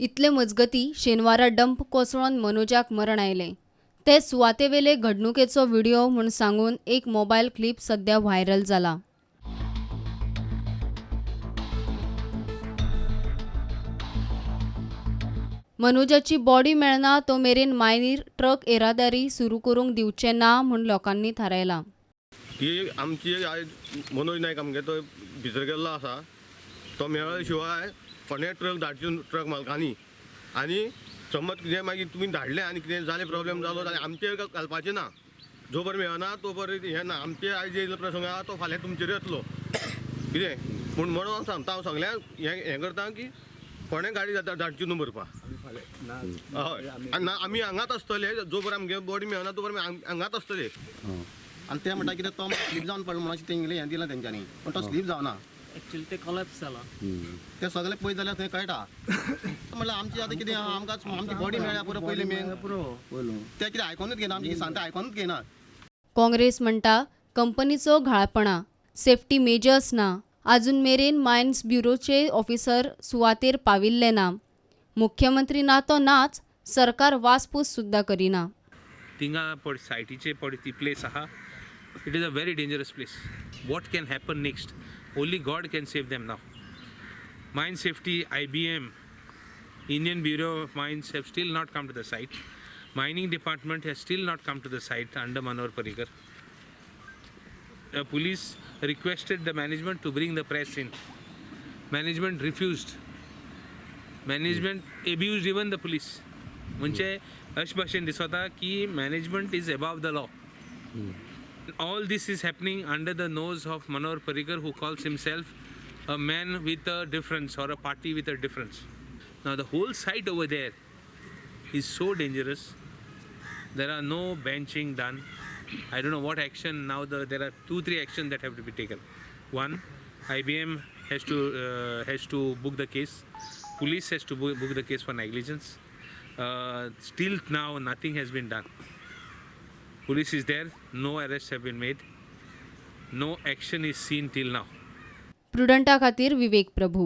इतले मजगती शेनवारा डंप कोसळून मनोजाक मरण आयलें. ते सुवातेवेले घडणुकेचो व्हिडिओ म्हूण सांगून एक मोबायल क्लिप सध्या व्हायरल जाला. मनोजाची बॉडी मेळना तो मेरेन मायनीर ट्रक येरादारी सुरू करूंक दिवचे ना म्हूण लोकांनी थारायलां. की आमची आयज मनोज नायक आमगे तो भितर गेल्लो आसा, तो मेळ्ळे शिवाय कोणे ट्रक धाडचे ट्रक मालकांनी, आनी समज कितें मागीर तुमी धाडले आनी कितें जालें प्रॉब्लेम जालो जाल्यार आमचेर घालपाचें ना. जो बरें मेळना तो बरें हें ना, आमचे आयज येयल्लो प्रसंग आहा तो फाल्यां तुमचेर येतलो कितें पूण म्हणून हांव सांगता, हांव सगळ्यांक हें हें करता की कोणे गाडी धाडची न्हू भरपा. हय, आनी ना आमी हांगाच आसतले, जो बरें आमगे बॉडी मेळना तो बरें आमी हांगाच आसतले. आनी ते म्हणटा कितें तो स्लीप जावन पडलो म्हणून अशें तेंगेलें हें दिलां तेंच्यांनी, पूण तो स्लीप जावना. एक्चुअली ते कोलॅप्स जाला. ते सगळे पळयत जाल्यार थंय कळटा. म्हणल्यार आमची आतां कितें आहा, आमकां आमची बॉडी मेळ्ळ्या पुरो पयलीं मेन, ते कितें आयकोनूच घेना, आमची कितें सांगता आयकोनूच घेना. काँग्रेस म्हणटा कंपनीचो घाळपणा, सेफ्टी मेजर्स ना, आजून मेरेन मायन्स ब्युरोचे ऑफिसर सुवातेर पाविल्ले ना, मुख्यमंत्री ना तो नाच, सरकार वासपूस सुद्दां करिना. थिंगा पळय सायटीचे पळय ती प्लेस आहा, it is a very dangerous place. What can happen next, only God can save them now. Mine safety, IBM, Indian Bureau of Mines have still not come to the site. Mining department has still not come to the site under Manohar Parrikar. The police requested the management to bring the press in. Management refused. Management abused even the police. म्हणजे अशे भाशेन दिसता की management is above the law. All this is happening under the nose of Manohar Parrikar, who calls himself a man with a difference or a party with a difference. Now the whole site over there is so dangerous. There are no benching done. I don't know what action now. There are 2-3 actions that have to be taken. One, IBM has to book the case. Police has to book the case for negligence. Still now nothing has been done. Police is there, no arrests have been made, no action is seen till now. प्रुडंटा खातीर विवेक प्रभू.